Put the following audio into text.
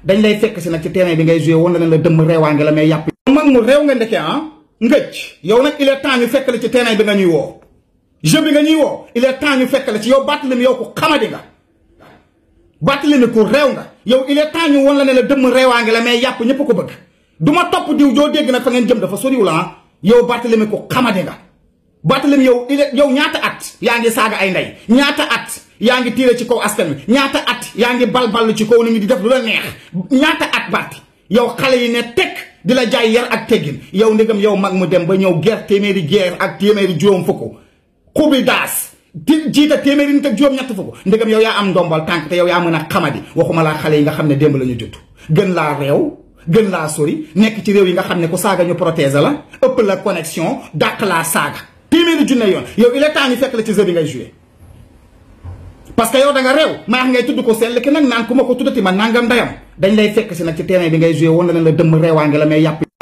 dañ lay fekk si nag ci terrain bi ngay joué woon na la dëmm reewaange la mais yàpp mag mu réew nga ndeke ngëcc yow nag il est temps ñu fekk la ci terrain bi nga ñuy woo jeu bi nga ñuy woo il est temps ñu fekk la ci yow Barthélémy yow ko xamadi nga Barthélémy ku réew nga yow il est temps ñu won la ne la dëmm reewaange la mais yàpp ñëpp ko bëgg du ma topp diw joo dégg nag fa ngeen jëm dafa soriw la yow Barthélémy ku xamadi nga Barthélémy yow ñaata at yaa ngi saaga ay ndey ñaata at yaa ngi tiire ci kaw askan wi ñaata at yaa ngi balbal ci kaw nit ñi di def lu la neex ñaata at Barth yow xale yi ne tekk di la jaay yar ak teggin yow ndegam yow mag mu dem ba ñëw guerre téeméeri guerre ak téeméeri juróom fukk xubi daas jiita téeméeri nit ak juróom ñett fukk ndegam yow yaa am ndombal tànk te yow yaa mën a xamadi waxuma laa xale yi nga xam ne démb la ñu judd gën laa réew gën laa sori nekk ci réew yi nga xam ne ku saaga ñu protéger la ëpp la connexion dàq laa saaga téeméeri junne yoon yow il est temps ñu fekk la ci jeu bi ngay joué parce que yow da nga réew maax ngay tudd ko sell ki nag naan ku ma ko tuddati man nangam ndayam dañ lay fekk si nag ci terrain bi ngay joué woon na leen la dëmm reewaange la mais yàpp